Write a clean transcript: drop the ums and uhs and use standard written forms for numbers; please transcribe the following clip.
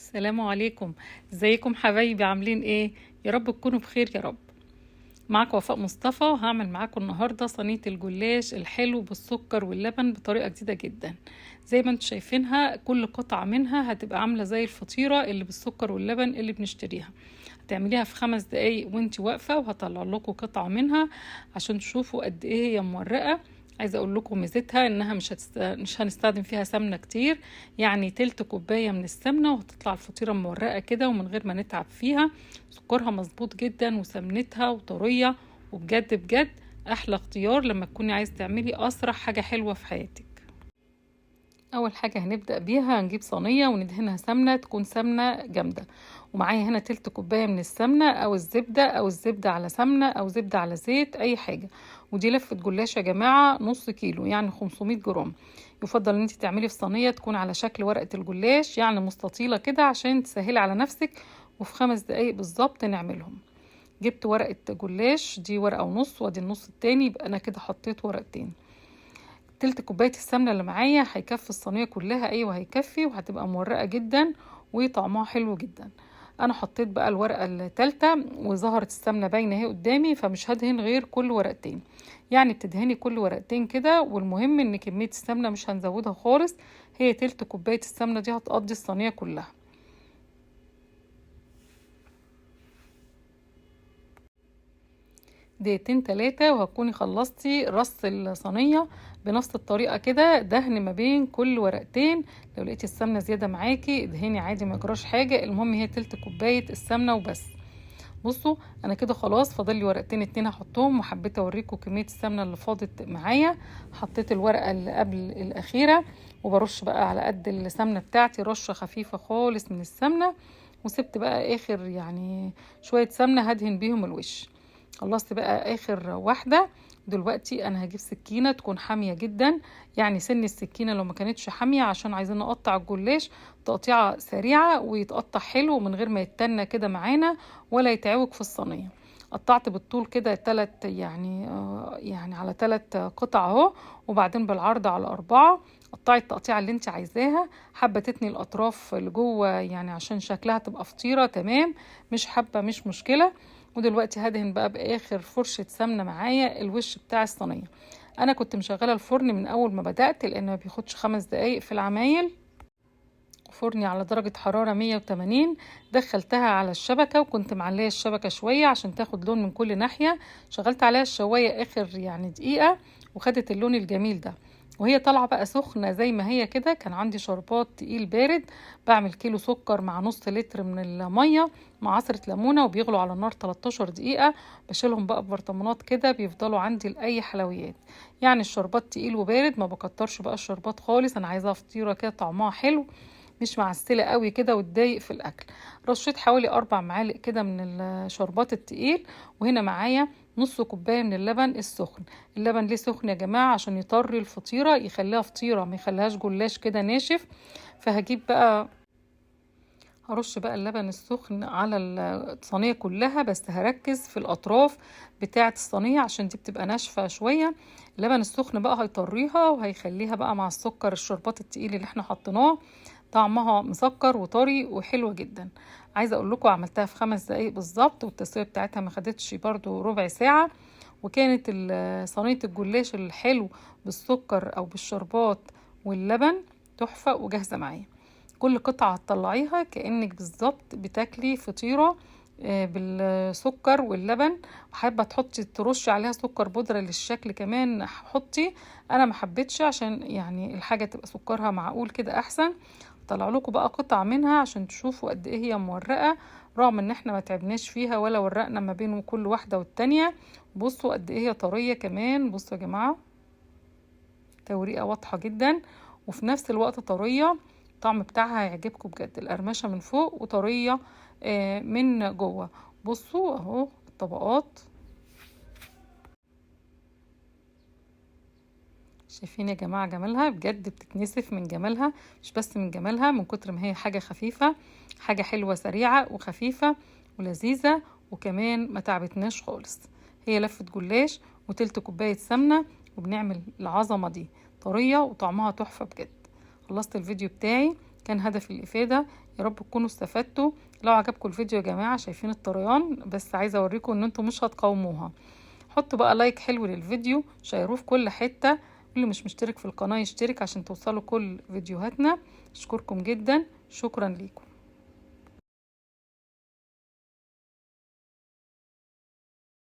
السلام عليكم. ازيكم حبايبي؟ عاملين ايه؟ يا رب تكونوا بخير يا رب. معاكم وفاء مصطفى، وهعمل معاكم النهارده صينية الجلاش الحلو بالسكر واللبن بطريقة جديدة جدا. زي ما انتم شايفينها كل قطعه منها هتبقى عامله زي الفطيره اللي بالسكر واللبن اللي بنشتريها. هتعمليها في 5 دقايق وانت واقفة، وهطلع لكم قطعه منها عشان تشوفوا قد ايه هي مورقه. عايزه اقول لكم ميزتها انها مش هنستخدم فيها سمنه كتير، يعني تلت كوباية من السمنة وهتطلع الفطيره مورقه كده ومن غير ما نتعب فيها. سكرها مظبوط جدا وسمنتها وطريه، وبجد بجد احلى اختيار لما تكوني عايزه تعملي اسرع حاجة حلوة في حياتك. اول حاجة هنبدا بيها هنجيب صينية وندهنها سمنه، تكون سمنه جامدة، ومعايا هنا تلت كوباية من السمنة او الزبدة، او الزبدة على سمنه او زبدة على زيت، اي حاجة. ودي لفه جلاش يا جماعة نص كيلو يعني 500 جرام. يفضل ان انت تعملي في صينية تكون على شكل ورقة الجلاش، يعني مستطيله كده عشان تسهلي على نفسك، وفي 5 دقايق بالظبط نعملهم. جبت ورقة جلاش، دي ورقة ونص وادي النص التاني، يبقى انا كده حطيت ورقتين. تلت كوباية السمنة اللي معايا هيكفي الصينية كلها، ايوه هيكفي، وهتبقى مورقه جدا وطعمها حلو جدا. انا حطيت بقى الورقة الثالثة وظهرت السمنة باينة اهي قدامي، فمش هدهن غير كل ورقتين، يعني بتدهني كل ورقتين كده. والمهم ان كمية السمنة مش هنزودها خالص، هي تلت كوباية السمنة دي هتقضي الصينية كلها. دقيقتين 3 وهتكوني خلصتي رص الصينية بنفس الطريقة كده، دهن ما بين كل ورقتين. لو لقيتي السمنة زيادة معاكي ادهني عادي ما يجراش حاجة، المهم هي تلت كوباية السمنة وبس. بصوا انا كده خلاص فاضل لي ورقتين 2 هحطهم، وحبيت اوريكم كمية السمنة اللي فاضت معايا. حطيت الورقة اللي قبل الاخيرة، وبرش بقى على قد السمنة بتاعتي رشه خفيفة خالص من السمنة، وسبت بقى اخر يعني شوية سمنه هدهن بيهم الوش. خلصت بقى اخر واحدة. دلوقتي انا هجيب سكينة تكون حامية جدا، يعني سن السكينة لو ما كانتش حامية، عشان عايزين نقطع الجلاش تقطيعه سريعة ويتقطع حلو من غير ما يتنى كده معانا ولا يتعوج في الصينية. قطعت بالطول كده 3 يعني على 3 قطع اهو، وبعدين بالعرض على 4. قطعي التقطيعه اللي انت عايزاها، حابة تتني الاطراف لجوه يعني عشان شكلها تبقى فطيره تمام، مش حابة مش مشكلة. ودلوقتي هدهن بقى باخر فرشه سمنه معايا الوش بتاع الصينية. انا كنت مشغله الفرن من اول ما بدات لان ما بياخدش 5 دقايق في العمايل. فرني على درجه حرارة 180، دخلتها على الشبكة وكنت معليه الشبكة شوية عشان تاخد لون من كل ناحية. شغلت عليها الشوايه اخر يعني دقيقة وخدت اللون الجميل ده، وهي طالعه بقى سخنة زي ما هي كده. كان عندي شربات تقيل بارد، بعمل كيلو سكر مع نص لتر من المية مع عصره ليمونه، وبيغلوا على النار 13 دقيقة. بشيلهم بقى ببرطمانات كده بيفضلوا عندي لاي حلويات. يعني الشربات تقيل وبارد، ما بكترش بقى الشربات خالص، انا عايزاها فطيره كده طعمها حلو مش معسله قوي كده وتضايق في الاكل. رشيت حوالي 4 معالق كده من الشربات التقيل، وهنا معايا نص كوباية من اللبن السخن. اللبن ليه سخن يا جماعة؟ عشان يطري الفطيره، يخليها فطيره ما يخليهاش جلاش كده ناشف. فهجيب بقى هرش بقى اللبن السخن على الصينية كلها، بس هركز في الاطراف بتاعه الصينية عشان دي بتبقى ناشفة شوية. اللبن السخن بقى هيطريها وهيخليها بقى مع السكر الشربات التقيل اللي احنا حطيناه طعمها مسكر وطري وحلوه جدا. عايزه اقول لكم عملتها في 5 دقايق بالظبط، والتسويه بتاعتها ما خدتش برضو ربع ساعة. وكانت صينية الجلاش الحلو بالسكر او بالشربات واللبن تحفة وجاهزة معايا. كل قطعه هتطلعيها كانك بالظبط بتاكلي فطيره بالسكر واللبن. حابة تحطي ترشي عليها سكر بودره للشكل كمان حطي، انا ما حبيتش عشان يعني الحاجة تبقى سكرها معقول كده احسن. طلع لكم بقى قطع منها عشان تشوفوا قد ايه هي مورقه، رغم ان احنا ما تعبناش فيها ولا ورقنا ما بين كل واحدة والتانية. بصوا قد ايه هي طرية كمان، بصوا يا جماعة توريقه واضحة جدا وفي نفس الوقت طرية. الطعم بتاعها هيعجبكم بجد، القرمشه من فوق وطريه من جوه. بصوا اهو الطبقات، شايفين يا جماعة جمالها؟ بجد بتتنسف من جمالها، مش بس من جمالها، من كتر ما هي حاجة خفيفة، حاجة حلوة سريعة وخفيفة ولذيذه، وكمان ما تعبتناش خالص. هي لفه جلاش وتلت كوباية سمنه وبنعمل العظمة دي، طرية وطعمها تحفة بجد. خلصت الفيديو بتاعي، كان هدف الافادة، يا رب تكونوا استفدتوا. لو عجبكم الفيديو يا جماعة، شايفين الطريان، بس عايزه اوريكم ان انتم مش هتقاوموها. حطوا بقى like حلو للفيديو، شيروه في كل حتة، واللي مش مشترك في القناة يشترك عشان توصلوا كل فيديوهاتنا. اشكركم جدا، شكرا ليكم.